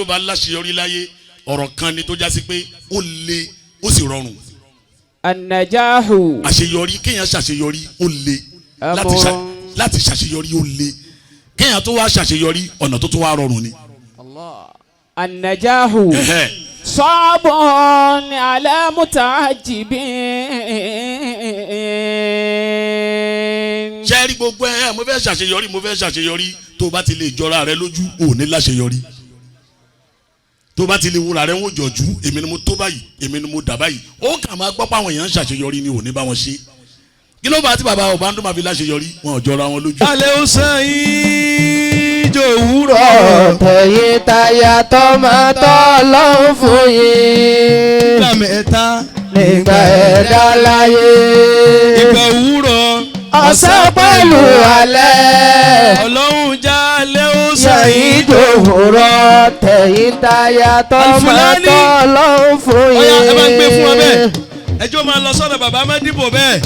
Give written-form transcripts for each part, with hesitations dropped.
Yóò bá láṣeyọrí láyé, ọ̀rọ̀ kan ni tó jásí pé ó le, ó sì rọrùn. النجاح Àṣeyọrí, kéèyàn ṣàṣeyọrí, ó le láti ṣà أمر láti ṣàṣeyọrí, ó le. Kéèyàn tó wá ṣàṣeyọrí, ọ̀nà tó tún wá rọrùn ni. النجاح Ẹ̀hẹ́n. صعب على متعجب. Ṣe rí gbogbo ẹ, mo fẹ́ ṣàṣeyọrí, mo fẹ́ ṣàṣeyọrí, tó o bá ti lè jọra rẹ lójú, ò ní láṣeyọrí. Tó o bá ti lè wúra rẹ ń wò jọ̀jú, èmi ni mo tó báyìí, èmi ni mo dà báyìí, ó kà máa gbọ́ pé àwọn èèyàn ń ṣàṣeyọrí ni, ò ní bá wọn ṣe. Kí ló bá tí bàbá ọba ń dún máa fi láṣeyọrí? Wọn ò jọra wọn lójú. Alẹ́ ó sàn yín jò wúrọ̀. Tẹ̀yìn táyà tọmọ tọ́lọ́hún fún yín. Nígbà mẹ́ta. Nígbà ẹ̀dá láyé. Ìgbà òwúrọ̀. Ọ̀sán pẹ̀lú alẹ́. Ọlọ́run já alẹ́ ó sàn yẹ̀yìn yín. dòwúrọ̀ tẹ̀yìn táyà tọmọ Alfulani. tọ́lọ́hún fún yín. Ọ̀yá, ẹ bá ń gbé fún wọn bẹ́ẹ̀. Ẹjọ́ máa lọ sọ́dọ̀ bàbá Mẹ́dìbò bẹ́ẹ̀.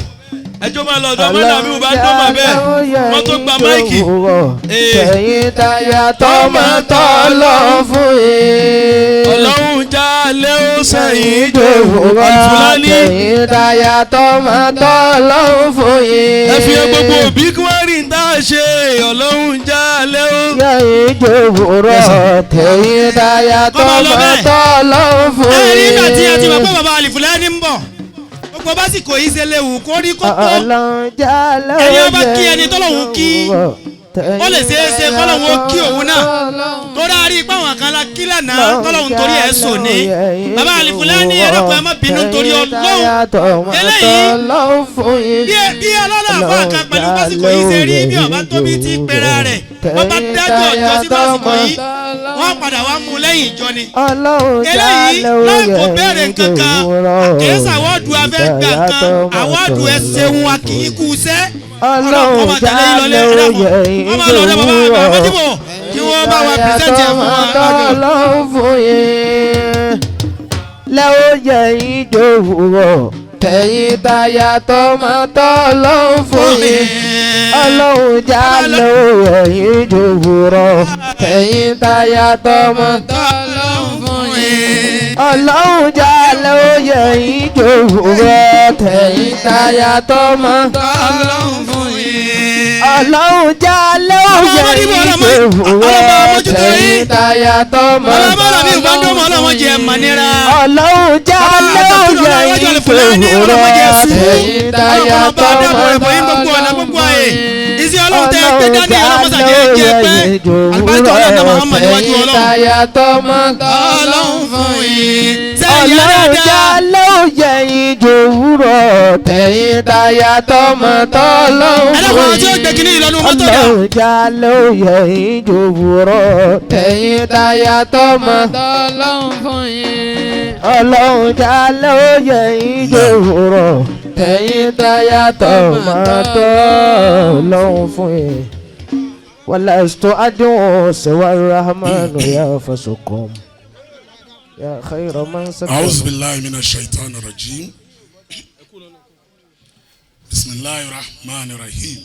Ẹjọ́ máa lọ ọ̀dọ̀ Mọ́nà mi bá dọ́mà bẹ́ẹ̀. Wọ́n tó gba mic. Ee. Tẹ̀yìn táyà tọmọ tọ́lọ́hún fún yín. Ọlọ́run já alẹ́ ó sàn yín jò. Dòwúrọ̀ Alfulani. tẹ̀yìn táyà tọmọ tọ́lọ́hún fún yín. Ẹ fi hàn gbogbo òbí kí wọ́n rí n tá a ṣe. Ọlọ́run já alẹ́ ó. Yẹ̀yìn dòwúrọ̀ tẹ̀yìn táyà Kọ́ máa lọ tọmọ bẹ́ẹ̀. tọ́lọ́hún fún Ẹ rí yín. ìgbà tí a ti mọ̀ pé bàbá Àlìfùlání ń bọ̀, gbogbo básìkò yìí ṣe léwu kó rí kókó. Ọlọ́run jálẹ̀. Ẹni ó bá kí ẹni tọ́lọ́hun kí, ó lè ṣeé ṣe kọ́lọ́hun ó kí òun náà, torí a rí i pé àwọn kan la kí lánàá tọ́lọ́hun torí ẹ̀ sùn ní. Bàbá Àlìfùlání, ẹ̀rọ ẹ má bínú torí Ọlọ́hun. Eléyìí bí ọlọ́lá àfáà kan pẹ̀lú básìkò yìí ṣe rí, bí ọba tóbi ti pera rẹ̀, wọ́n bá dájọ́ ọjọ́ sí básìkò yìí, wọ́n padà wá mú lẹ́yìn ìjọ ni. Ọlọ́run Eléyìí jálẹ̀. Láì kò béèrè kankan, kìí ṣàwọ́dù afẹ́ gbà kan, àwọ́dù ẹ ṣeun, a kì í kú iṣẹ́. Ọlọ́run kọ́ máa tẹ̀lé yín lọlé. Ẹ dàpọ̀, wọ́n máa lọ ọ̀dọ̀ bàbá àgbà Mẹ́dìbò kí wọ́n bá wa present ẹ̀ fún wa. Ọlọ́run fún yín lẹ́wọ́ yẹ̀yìn dòwúrọ̀ tẹ̀yìn táyà tọmọ tọ́lọ́run fún yín. Ọlọ́run jálẹ̀ yẹ̀yìn dòwúrọ̀ tẹ̀yìn táyà tọmọ Ọlọ́run fún yín. Ọlọ́run jálẹ̀ yẹ̀yìn dòwúrọ̀ tẹ̀yìn táyà tọmọ Ọlọ́run fún yín. Ọlọ́run jálẹ̀ Ọmọ Mọ́dìbò, yẹ̀yìn ọlọ́mọ dòwúrọ̀ mójútó yín. tẹ̀yìn táyà tọmọ Ọlọ́mọ làbí ìbádọ́mọ, ọlọ́mọ jẹ mọ̀nira. Ọlọ́run jálẹ̀ yẹ̀yìn dòwúrọ̀ tẹ̀yìn táyà tọmọ. Iṣẹ́ Ọlọ́run tẹ́ gbé dání, ọlọ́mọsàjẹ́ jẹ́ pé àlùbáríkà Ọlọ́run náà Muhammad níwájú Ọlọ́run. Táyà tọmọ. Ọlọ́run fún yín. Sẹ́yìn Ọlọ́run dáadáa. jálẹ̀ yẹ̀yìn dòwúrọ̀ tẹ̀yìn táyà tọmọ tọ́lọ́run Ẹ dákun, àwọn tí ó gbé kínní ìlọnu mọ́tò dà. Ọlọ́run jálẹ̀ yẹ̀yìn dòwúrọ̀ tẹ̀yìn táyà tọmọ. Tọ́lọ́hún fún yín. Ọlọ́run jálẹ̀ yẹ̀yìn dòwúrọ̀ tẹ̀yìn táyà tọmọ tọ́lọ́run fún yín. ولست أدعو سوى الرحمن يا فسكم يا خير من سكن. أعوذ بالله من الشيطان الرجيم، بسم الله الرحمن الرحيم.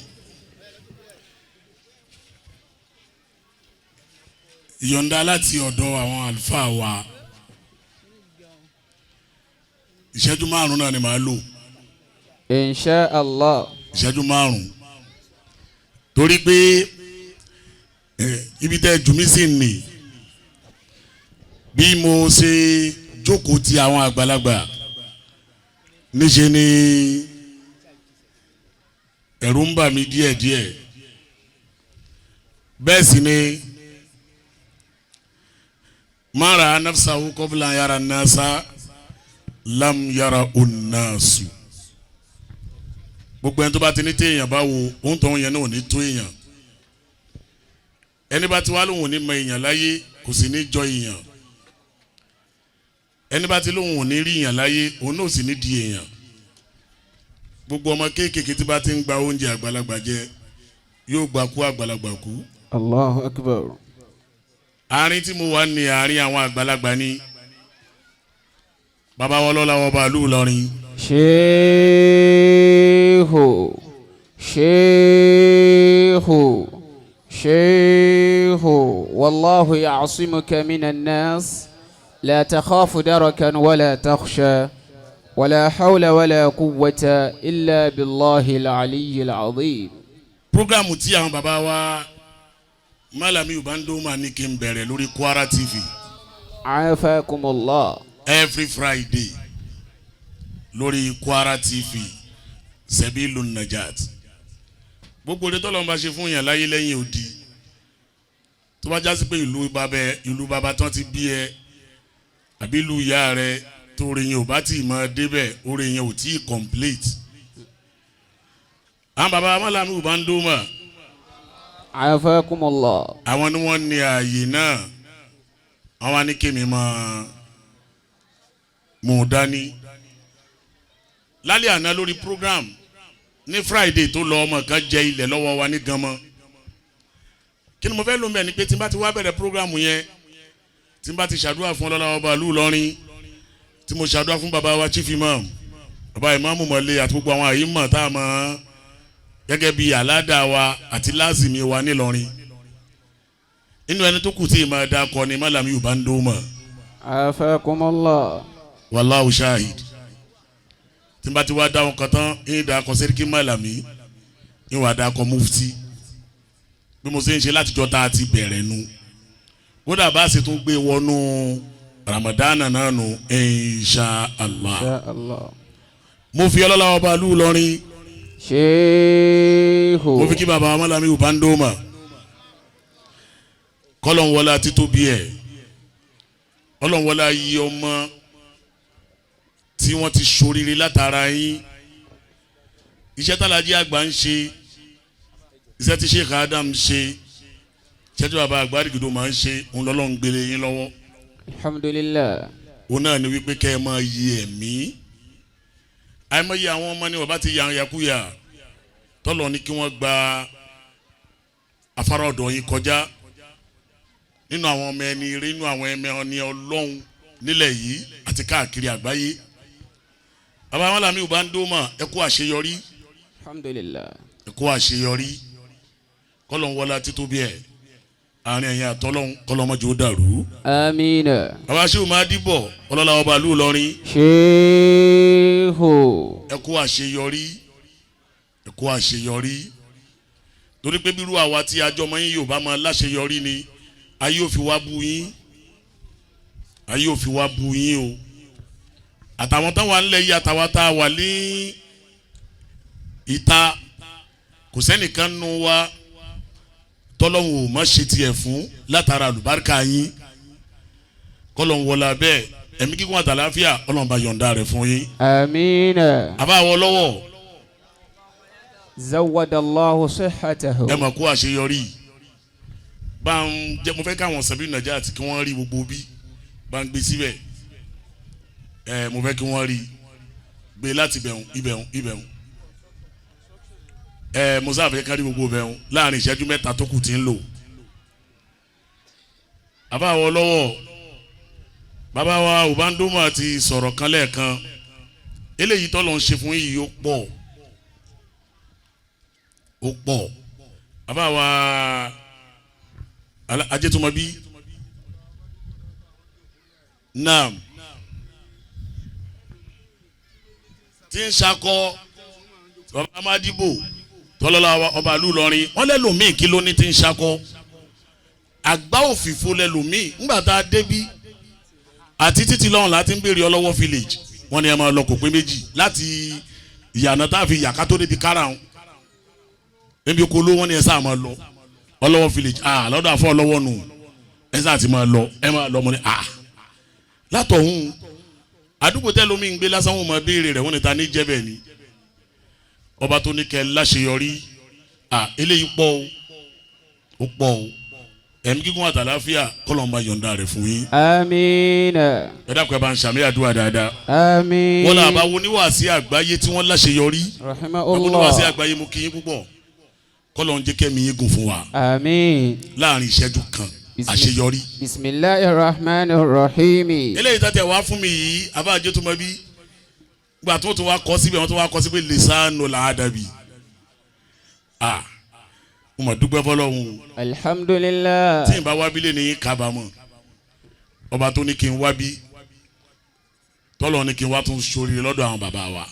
Ìyọ̀ǹda láti ọ̀dọ̀ àwọn àlùfáà wa, ìṣẹ́jú 5 náà ni màá lò. Insha Allah. Ìṣẹ́jú 5, torí pé ibi tẹ́ jù mí sí ni bí mo ṣe jókòó ti àwọn àgbàlagbà, níṣe ni ẹ̀rù ń bà mí díẹ̀díẹ̀. Bẹ́ẹ̀ sì ni mara nafsahu qabla yara nasa lam yara unnasu. Gbogbo ẹni tó bá ti ní téèyàn bá wo ohun tó ń yẹn náà ò ní tó èèyàn. Ẹni bá ti wá lóhùn ò ní mọ èèyàn láyé, kò sì ní jọ èèyàn. Ẹni bá ti lóhùn ò ní rí èèyàn láyé, òun náà ò sì ní di èèyàn. Gbogbo ọmọ kéékèèké tí bá ti ń gba oúnjẹ àgbàlagbà jẹ, yóò gba kú àgbàlagbà kú. Allahu akbar. Àárín tí mo wà ní àárín àwọn àgbàlagbà ni bàbá wọn lọ́la wọn bá lù lọ́rin. Shehu, Shehu, Shehu. والله يعصمك من الناس لا تخاف دركا ولا تخشى ولا حول ولا قوة إلا بالله العلي العظيم. Program tí àwọn bàbá wa Malami Ubandoma ní kí n bẹ̀rẹ̀ lórí Kwara TV عافاكم الله. every Friday lórí Kwara TV, Sebilun Najat. Gbogbo orí tọ́lọ́run bá ṣe fún yàn láyé lẹ́yìn odi, tó bá jásí pé ìlú bàbá ẹ, ìlú bàbá tán ti bí ẹ àbí ìlú ìyá rẹ tó orí yẹn ò bá tì í máa débẹ̀, orí yẹn ò tí ì complete. Àwọn bàbá Malami Ubandoma عافاكم الله. Àwọn ni wọ́n ní ààyè náà. Àwọn á ní kémi máa mú un dání. Lálẹ́ àná lórí program ní Friday tó lọ, ọmọ kan jẹ ilẹ̀ lọ́wọ́ wa ní Ganmọ́. Kí ni mo fẹ́ lò mẹ́ ni pé tí n bá ti wá bẹ̀rẹ̀ program yẹn, tí n bá ti ṣàdúrà fún ọlọ́lá ọba ìlú Ìlọrin, tí mo ṣàdúrà fún bàbá wa chief imam, bàbá ìmáàmù mọ̀lẹ́ àti gbogbo àwọn àyímọ̀ tá a mọ̀ gẹ́gẹ́ bí aládàá wa àti lázìmí wa nílọrin, nínú ẹni tó kù tí ì máa da kọ ni Malami Ubandoma. عافاكم الله. Wallahu shahid. Tí n bá ti wá dá wọn kan tán, ń da kọ sẹ́ríkì Malami, ń wà dá kọ mufti. Bí mo ṣe ń ṣe látijọ́ tá a ti bẹ̀rẹ̀ nu, kódà bá a sì tún gbé wọnú Ramadana náà nu, insha Allah. إن شاء الله. Mo fi ọlọ́lá ọba ìlú Ìlọrin شيخ. mo fi kí baba Malami Ubandoma, kọ́lọ̀ ń wọlé títóbi ẹ̀, ọlọ́run wọlé ayé ọmọ tí wọ́n ti ṣoríire látara yín, iṣẹ́ tálájí àgbà ń ṣe, iṣẹ́ tí Sheikh Adam ṣe, iṣẹ́ tí baba àgbà àdìgídò máa ń ṣe, òun lọ́lọ́run gbélé yín lọ́wọ́. الحمد لله. Òun náà ni wípé kẹ́ ẹ máa yí ẹ̀mí. Àìmọye àwọn ọmọ ni bàbá ti yàn yakuya tọ́lọ̀ ní kí wọ́n gba afárá ọ̀dọ̀ yín kọjá nínú àwọn ọmọ ẹni rí, nínú àwọn ẹmẹ ẹni ọlọ́run nílẹ̀ yìí àti káàkiri àgbáyé. Bàbá Malami Ubandoma, ẹ kú àṣeyọrí. الحمد لله. Ẹ kú àṣeyọrí. Kọ́lọ̀ ń wọlé títóbi ẹ̀, àárín ẹ̀yìn àtọ́lọ́hún, kọ́lọ́ mọ́jú ó dàrú. آمين. Bàbá ṣéwù máa dìbọ̀, ọlọ́lá ọba ìlú Ìlọrin, شيخ. ẹ kú àṣeyọrí, ẹ kú àṣeyọrí, torí pé bírú àwa tí ajọmọ yín yóò bá máa láṣeyọrí ni ayé ò fi wá bú yín, ayé ò fi wá bú yín o. Àtàwọn táwa ńlẹ̀ yìí, àtàwọn tá a wà ní ìta, kò sẹ́nìkan nu wa tọ́lọ́hún ò má ṣe tiẹ̀ fún látara àlùbáríkà yín. Kọ́lọ́hún wọlé abẹ́ ẹ̀mí gígùn àtàláfíà, Ọlọ́run bá yọ̀ǹda rẹ̀ fún yín. آمين. Àbá wọ lọ́wọ́. زود الله صحته. Ẹ mọ̀ kó àṣeyọrí bá ń jẹ́. Mo fẹ́ káwọn sàbí nàìjíríà àti kí wọ́n rí gbogbo bí bá ń gbé síbẹ̀. Ẹ mo fẹ́ kí wọ́n rí gbé láti ibẹ̀hún, ibẹ̀hún, ibẹ̀hún. Ẹ mo sáà fẹ́ kárí gbogbo ibẹ̀hún láàrin ìṣẹ́jú 3 tó kù tí ń lò. Àbá wọ lọ́wọ́, bàbá wa Ubandoma ti sọ̀rọ̀ kan lẹ́ẹ̀kan. Eléyìí tọ́lọ̀ ń ṣe fún yìí, ó pọ̀, ó pọ̀. Bàbá wa Ajétúmọ̀bí naam tí ń sakọ bàbá Amadibo tọ́lọ́lá ọba ìlú Ìlọrin, wọ́n lẹ́lòmíì kí ló ní tí ń sakọ àgbá òfìfo lẹ́lòmíì. Ńgbà tá a débí àti títí lọ́hùn láti ń béèrè Ọlọ́wọ́ village, wọ́n ní ẹ máa lọ, kò pé méjì láti ìyànà tá a fi yàká tó débi káràún níbi kolo. Wọ́n ní ẹ sáà máa lọ Ọlọ́wọ́ village, ah, lọ́dọ̀ àfọ Ọlọ́wọ́ nù, ẹ sáà ti máa lọ, ẹ máa lọ. Mọ́ ni ah, látọ̀hún àdúgbò tẹ́lómi ń gbé lásán, wọn máa béèrè rẹ̀, wọ́n ní ta ní jẹ́bẹ̀ ni. Ọba tó ní kẹ́ láṣeyọrí, ah, eléyìí pọ̀ o, ó pọ̀ o. Ẹ̀mí gígùn àtàláfíà, kọ́lọ̀ ń bá yọ̀ǹda rẹ̀ fún yín. آمين. Ẹ dákun, ẹ bá ń sàmì àdúrà dáadáa. آمين. Wọ́n là bá wo oníwàásí àgbáyé tí wọ́n láṣeyọrí. رحمه Oníwàásí الله. àgbáyé, mo kí yín púpọ̀. Kọ́lọ̀ ń jẹ́ kẹ́mi yín gùn fún wa. آمين. Láàrin ìṣẹ́jú kan, àṣeyọrí. بسم الله الرحمن الرحيم. Eléyìí tá tẹ̀ wá fún mi yìí, abájọ́ tó mọ bí gbà tó tún wá kọ́ síbẹ̀, wọ́n tún wá kọ́ síbẹ̀ lisanu làádàbí. Ah, Mo mà dúpẹ́ fọlọ́hún. Alhamdulillah. Tí n bá wábí lé ní kábàámọ̀. Ọba tó ní kí n wábí, tọ́lọ̀ ní kí n wá tún sórí lọ́dọ̀ àwọn bàbá wa.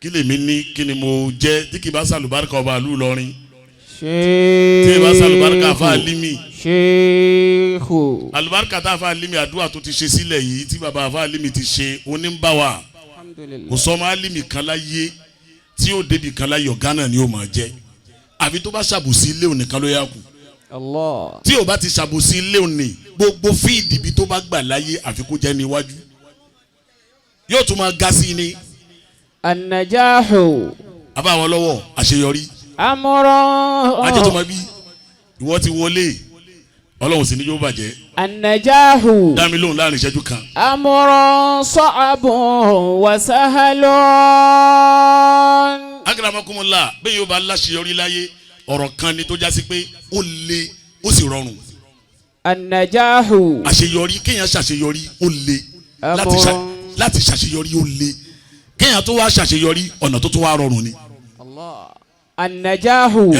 Kí lèmi ní, kí ni mo jẹ́ tí kì bá sàlùbáríkà ọba ìlú Ìlọrin, tí ì bá sàlùbáríkà àfa Alimi. Sheikhu. Àlùbáríkà tá àfa Alimi, àdúrà tó ti ṣe sílẹ̀ yìí tí bàbá àfa Alimi ti ṣe oníbàwà. Kò sọmọ Alimi kan láyé tí yóò débi kan láyé, ọ̀gá náà ni yóò máa jẹ́. Àfi tó bá ṣàbòsí ilé òní kan ló yà kù. Allah. Tí o bá ti ṣàbòsí ilé òní, gbogbo fíìdì ibi tó bá gbà láyé, àfi kó jẹ́ níwájú, yóò tún máa ga sí i ni. An-najahu. Àbá àwọn lọ́wọ́ àṣeyọrí. Amrun. Ajé tó máa bí ìwọ ti wọlé, ọlọ́run sì ní yóò bàjẹ́. An-najahu. Dá mi lóhùn láàrin ìṣẹ́jú kan. Amrun sa'abun wa sahalun. Akramakumullah, bẹ́ẹ̀ yóò bá láṣeyọrí láyé, ọ̀rọ̀ kan ni tó jásí pé ó le, ó sì rọrùn. An-najahu. Àṣeyọrí, kéèyàn ṣàṣeyọrí, ó le láti ṣàṣeyọrí, ó le. Kéèyàn tó wá ṣàṣeyọrí, ọ̀nà tó tún wá rọrùn ni. Allah. An-najahu.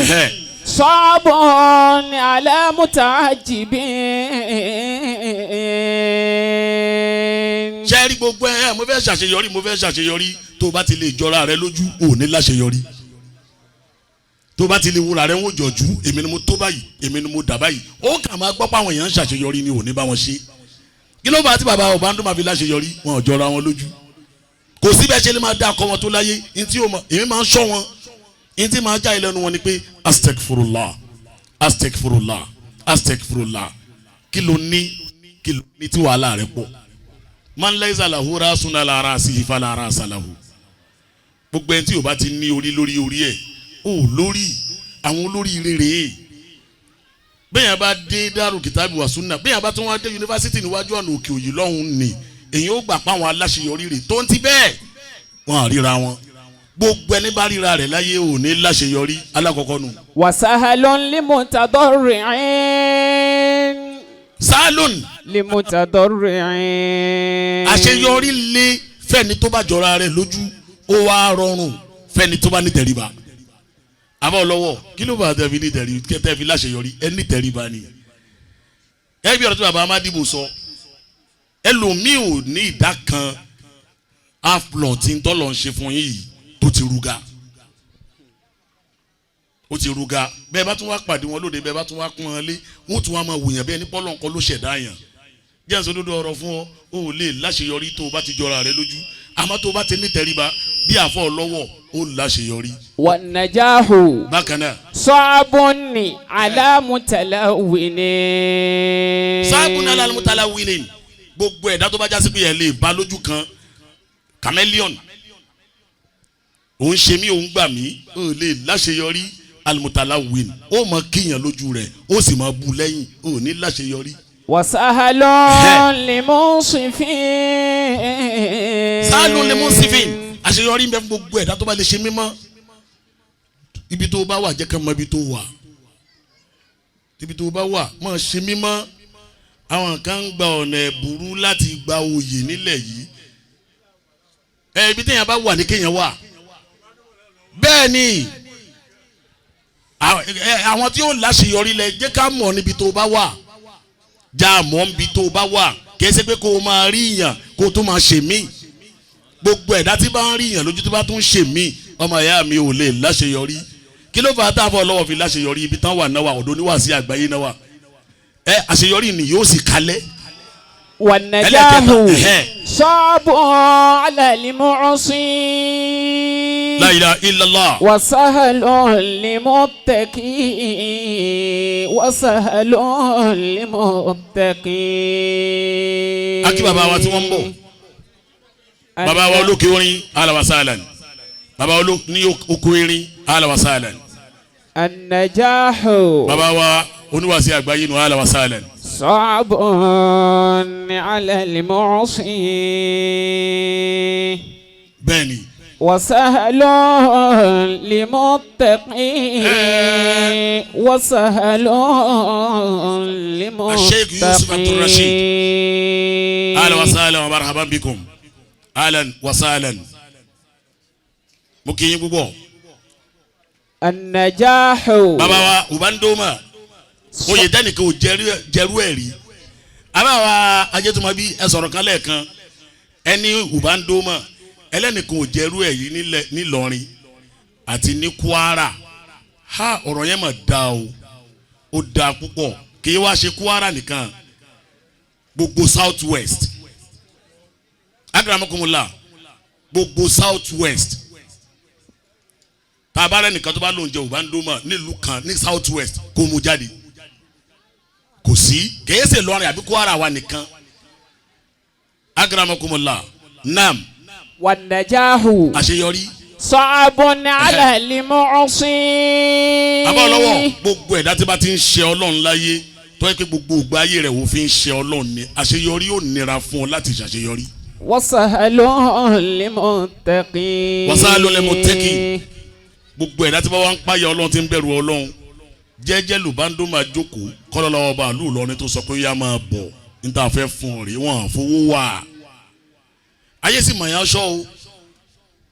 Sa'abun ala muta'ajjibin. Ṣé rí gbogbo ẹ, mo fẹ́ ṣàṣeyọrí, mo fẹ́ ṣàṣeyọrí, tó o bá ti lè jọra rẹ lójú, ò ní láṣeyọrí. Tó o bá ti lè wúra rẹ ń wò jọ̀jú, èmi ni mo tó báyìí, èmi ni mo dà báyìí, ó kà máa gbọ́ pé àwọn èèyàn ń ṣàṣeyọrí ni, ò ní bá wọn ṣe. Kí ló bá tí bàbá ọba ń dún máa fi láṣeyọrí? Wọn ò jọra wọn lójú. Kò sí bẹ́ẹ̀ ṣe lè máa dá akọ wọn tó láyé. Ntí o mọ, èmi máa ń ṣọ́ wọn. Ntí máa já ilẹ̀ nu wọn ni pé astagfirullah, astagfirullah, astagfirullah. Kí ló ní, kí ló ní tí wàhálà rẹ pọ̀? Man laysa lahu rasun ala rasihi fala rasa lahu. Gbogbo ẹni tí o bá ti ní orí lórí orí ẹ̀, ó lórí àwọn olórí rere. Bẹ́ẹ̀ yẹn bá dé Dárù Kìtàbí wa Sunna, bẹ́ẹ̀ yẹn bá tún wá dé yunifásitì níwájú ọ̀nà òkè òyì lọ́hùn ni, èyí ó gbà pa àwọn aláṣeyọrí rè tó ń ti bẹ́ẹ̀ wọn à ríra wọn. Gbogbo ẹni bá ríra rẹ̀ láyé ò ní láṣeyọrí. Alákọ̀ọ́kọ́ nù. Wa sahalun limutadarri'in. Salun. Limutadarri'in. Àṣeyọrí lé fẹ́ni tó bá jọra rẹ̀ lójú, ó wá rọrùn fẹ́ni tó bá ní tẹríba. Àbá ọlọ́wọ́, kí ló bá tẹ̀ fi ní tẹríba tẹ̀ fi láṣeyọrí? Ẹ ní tẹríba ni. Ẹ bí ọ̀rọ̀ tí bàbá Amadibo sọ, ẹlòmíì ò ní ìdá kan half plot tí ń tọ́lọ̀ ń ṣe fún yín yìí tó ti ruga, ó ti ruga. Bẹ́ẹ̀ bá tún wá pàdé wọn lóde, bẹ́ẹ̀ bá tún wá kún wọn lé, wọ́n tún wá máa wòyàn bẹ́ẹ̀ ní pọ́lọ́ nǹkan ló ṣẹ̀dá yàn. Jẹ́ ǹsọ́ dúdú ọ̀rọ̀ fún ọ, o ò lè láṣeyọrí tó o bá ti jọra rẹ lójú. Àmọ́ tó o bá ti ní tẹríba bí àfọ̀ ọlọ́wọ́, ó láṣeyọrí. Wan-najahu. Bákan náà. Sa'abun ala mutalawwinin. Sa'abun ala mutalawwinin. Gbogbo ẹ̀dá tó bá jásí pé ẹ̀ lè bá lójú kan, chameleon, òun ṣe mí, òun gbà mí, ó lè láṣeyọrí. Al-mutalawwin, ó mọ kíyàn lójú rẹ̀, ó sì mọ bu lẹ́yìn, ó ní láṣeyọrí. Wa sahalun limunsifin. Sahalun limunsifin. Àṣeyọrí ń bẹ fún gbogbo ẹ̀dá tó bá lè ṣe mímọ́. Ibi tó bá wà, jẹ́ ká mọ ibi tó wà. Ibi tó bá wà, máa ṣe mímọ́. Àwọn kan ń gba ọ̀nà ẹ̀bùrú láti gba oyè nílẹ̀ yìí. Ẹ ibi téèyàn bá wà ní kéèyàn wà. Bẹ́ẹ̀ ni àwọn tí ó láṣeyọrí lẹ jẹ́ ká mọ̀ níbi tó bá wà. Já mọ̀ níbi tó bá wà. Kì í ṣe pé kó o máa rí yàn kó o tún máa ṣe mí. Gbogbo ẹ̀dá tí bá ń rí yàn lójú tó bá tún ṣe mí, ọmọ ìyá mi ò lè láṣeyọrí. Kí ló fà á táàbọ̀ lọ́wọ́ fi láṣeyọrí? Ibi tán wà náà wà, ọ̀dọ́ oníwàásí àgbáyé náà wà. Ẹ àṣeyọrí ni yóò sì kalẹ̀. Wan-najahu sa'abun ala al-mu'sin. La ilaha illallah. Wa sahalun limuttaqin. Wa sahalun limuttaqin. Akí bàbá wa tí wọ́n ń bọ̀. Bàbá wa olókè orin, ahlan wa sahlan. Bàbá wa ní oko erin, ahlan wa sahlan. An-najahu. Bàbá wa oníwàásí àgbáyé nù, ahlan wa sahlan. Sa'abun ala al-mu'sin. Bẹ́ẹ̀ni. Wa sahalun limuttaqin. Wa sahalun limuttaqin. Sheikh Yusuf Abdul Rashid. Ahlan wa sahlan wa marhaban bikum. Ahlan wa sahlan. Mo kí yín púpọ̀. النجاح Bàbá wa Ubandoma, oyè tẹnìkan ò jẹrú ẹ̀ rí. Bàbá wa Ajẹ́tùmọ̀bí, ẹ sọ̀rọ̀ kan lẹ́ẹ̀kan, ẹni Ubandoma ẹlẹ́nìkan ò jẹrú ẹ̀ yìí nílọrin àti ní Kwara. Ha, ọ̀rọ̀ yẹn mà dáa o, ó dáa púpọ̀. Kì í wá ṣe Kwara nìkan, gbogbo South West, akramakumula, gbogbo South West. Tá a bá rẹ nìkan tó bá lóun jẹ Ubandoma nílùú kan ní South West, kó mú jáde, kò sí. Kìí ṣe lọrin àbí Kwara wa nìkan. Akramakumula, nam. والنجاح Àṣeyọrí صعب على المعصي. Abá ọlọ́wọ́, gbogbo ẹ̀dá tí bá ti ń ṣe Ọlọ́run láyé, tó yẹ pé gbogbo ògbà ayé rẹ̀ wò fi ń ṣe Ọlọ́run ni, àṣeyọrí yóò nira fún ọ láti ṣàṣeyọrí. وسهل للمتقين. وسهل للمتقين. Gbogbo ẹ̀dá tí bá wà ń páyà Ọlọ́run, tí ń bẹ̀rù Ọlọ́run, jẹ́jẹ́ lùbándó máa jókòó kọ́lọ́lọ́wọ́ bá àlù Ìlọrin tó sọ pé yá máa bọ̀ níta fẹ́ fún ọ rí wọn fowó wà. Ayé sì mọ̀ yẹn aṣọ o,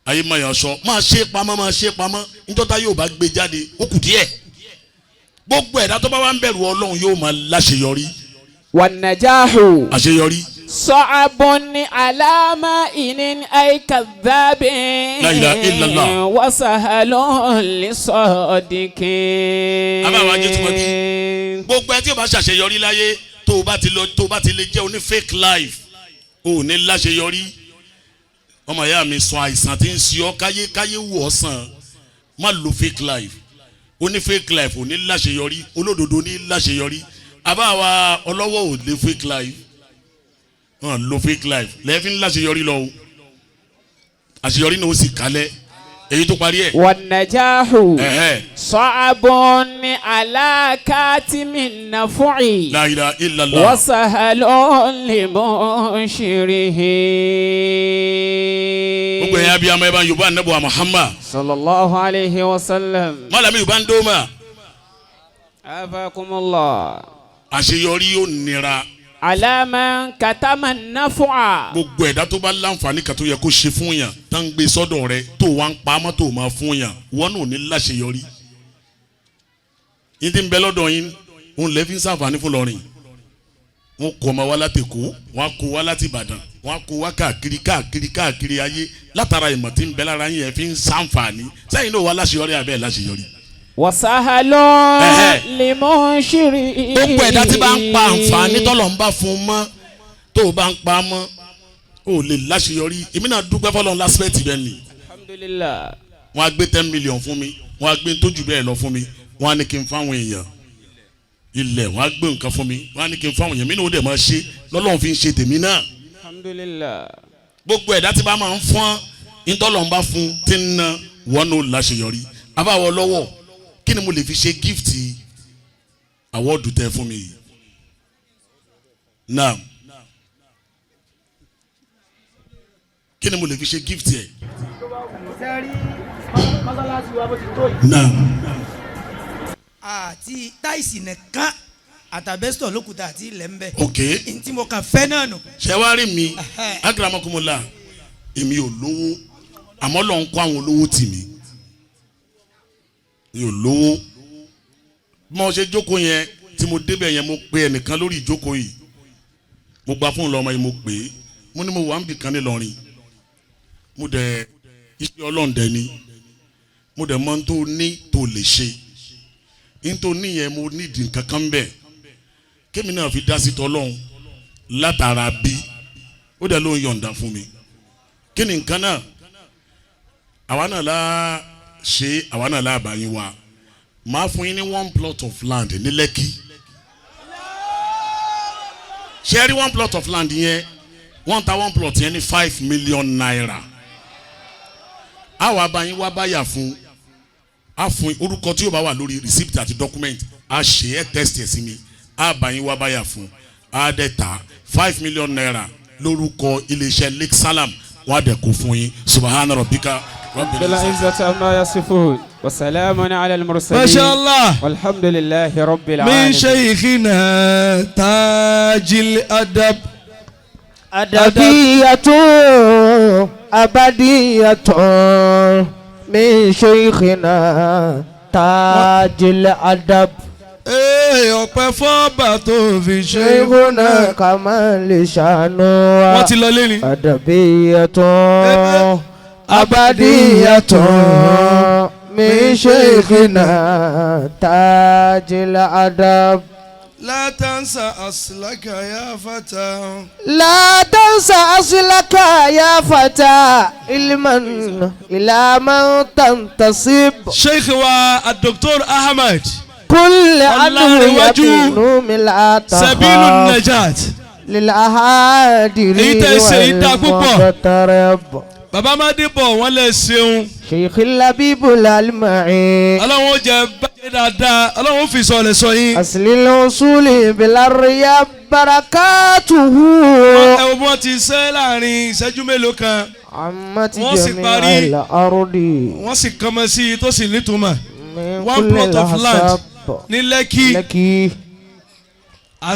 ayé mọ̀ yẹn aṣọ, máa ṣe é pamọ́, máa ṣe é pamọ́, níjọ́ta yóò bá gbé jáde, ó kù díẹ̀. Gbogbo ẹ̀dá tó bá wà ń bẹ̀rù Ọlọ́run yóò máa láṣeyọrí. والنجاح Àṣeyọrí صعب على مائن أي كذاب لا إله إلا الله. وسهل للصادق. Abá wa Ajẹ́tùmọ̀bí. Gbogbo ẹ tí o bá ṣàṣeyọrí láyé, tó o bá ti lọ, tó o bá ti lè jẹ́ oní fake life, o ò ní láṣeyọrí. Ọmọ ìyá mi, sọ àìsàn tí ń ṣe ọ́, káyé káyé wù ọ́ sàn, má lo fake life. Oní fake life ò ní láṣeyọrí, olódodo ní láṣeyọrí. Abá wa ọlọ́wọ́ ò lè fake life, wọn lo fake life lẹ́ẹ̀fín láṣeyọrí lọ o, àṣeyọrí náà ó sì kálẹ̀ èyí tó parí ẹ̀. والنجاح Ẹ̀hẹ́. صعب على كاتم النفع La ilaha illallah. وسهل لمنشره. Gbogbo ẹ̀yin abiyamọ, ẹ bá Yorùbá anabu Muhammad. صلى الله عليه وسلم. Malami Ubandoma. عافاكم الله. Àṣeyọrí yóò nira على من كتم النفع. Gbogbo ẹ̀dá tó bá láǹfààní kan tó yẹ kó ṣe fún yàn, tá ń gbé sọ́dọ̀ rẹ, tó wá ń pa á mọ́, tó máa fún yàn, wọ́n náà ò ní láṣeyọrí. Yín tí ń bẹ lọ́dọ̀ yín, òun lè fi ń sàǹfààní fún lọ́rìn. Wọ́n kó ọmọ wa láti Èkó, wọ́n á kó wa láti Ìbàdàn, wọ́n á kó wa káàkiri káàkiri káàkiri ayé látara ìmọ̀ tí ń bẹ lára yín, ẹ̀ fi ń sàǹfààní sẹ́yìn náà wà láṣeyọrí abẹ́ láṣeyọrí. وسهل لمنشره. Gbogbo ẹ̀dá tí bá ń pa àǹfààní tọ́lọ̀ ń bá fún un mọ́, tó o bá ń pa á mọ́, o lè láṣeyọrí. Èmi náà dúpẹ́ fọlọ́run l'aspect bẹ́ẹ̀ ni. الحمد لله. Wọ́n á gbé 10 million fún mi, wọ́n á gbé tó jù bẹ́ẹ̀ lọ fún mi, wọ́n á ní kí n fáwọn èèyàn ilẹ̀, wọ́n á gbé nǹkan fún mi, wọ́n á ní kí n fáwọn èèyàn mi ní o dẹ̀ máa ṣe lọ́lọ́run fi ń ṣe tèmi náà. الحمد لله. Gbogbo ẹ̀dá tí bá máa ń fọ́n ntọ́lọ̀ ń bá fún tí ń ná, wọ́n ní o láṣeyọrí. Abáwọ̀ lọ́wọ́, kí ni mo lè fi ṣe gift award tẹ fún mi yìí náà? Kí ni mo lè fi ṣe gift yẹ? Sẹ́rí mọ́sálásí wa bó ti tó yìí. Náà. Àti tiles nìkan àtàbẹ́sítọ̀ lókùtà àti ilẹ̀ ń bẹ̀. Ok. Ntí mo kàn fẹ́ náà nù. Ṣẹwárí mi, akramakumula, èmi ò lówó, àmọ́ lọ́n ń kó àwọn olówó tì mí. Mi ò lówó. Bí mo ṣe jókòó yẹn, tí mo débẹ̀ yẹn, mo pe ẹnìkan lórí ìjókòó yìí, mo gba fóònù lọ́mọ yìí, mo pè é, mo ní mo wà ń bì kan nílọrin, mo dẹ̀ iṣẹ́ Ọlọ́run dẹ̀ ni, mo dẹ̀ mọ ohun tó ní tó lè ṣe ní tó ní yẹn, mo nídìí nǹkan kan bẹ́ẹ̀ kémi náà fi dá sí tọ́lọ́run látara bí ó dẹ̀ ló ń yọ̀ǹda fún mi. Kí ni nǹkan náà? Àwa náà la ṣe, àwa náà la bá yín wa, máa fún yín ní one plot of land ní Lẹ́kì. Ṣé ẹ rí one plot of land yẹn, wọ́n ta one plot yẹn ní ₦5 million. Àwa bá yín wá báyà fún a, fún orúkọ tí yóò bá wà lórí receipt àti document, a ṣe é test ẹ̀ sí mi, a bá yín wá báyà fún a dẹ̀ ta ₦5 million lórúkọ iléeṣẹ́ Lake Salam, wọ́n á dẹ̀ kó fún yín. Subahana rabbika rabbil بالعزة عما يصفون وسلام على المرسلين. ما شاء الله. والحمد لله رب من العالمين. شيخنا تاج الأدب. أدبية أبدية من شيخنا. تاج الأدب. Ee, ọpẹ́ fọ́ọ̀bà tó fi ṣe. شيخنا كمال شانو. Wọ́n ti lọ lé ni. أدبية أبدية من شيخنا تاج الأدب. لا تنسى أصلك يا فتى. لا تنسى أصلك يا فتى علما إلى من تنتصب. Sheikh wa Dr. Ahmed كل عدو Ọlárẹ̀wájú يبن لا Sabilu تخاف Najat. للأهادر Èyí tẹ́ ṣe yìí dáa púpọ̀. والمغترب. Bàbá Mádìbọ̀ wọ́n lè ṣeun. شيخ اللبيب الألمعي. Ọlọ́run ó jẹ báyìí dáadáa. Ọlọ́run ó fi sọ̀lẹ̀ sọ yín. أصل الوصول بالأرياب بركاته. Ẹ wo bí wọ́n ti ṣe láàrin ìṣẹ́jú mélòó kan. عمت Wọ́n sì جميع parí. الأرض. Wọ́n sì kánmọ́ sí i tó sì nítumọ̀. من One كل plot of land الأحساب. ní Lẹ́kì. لك.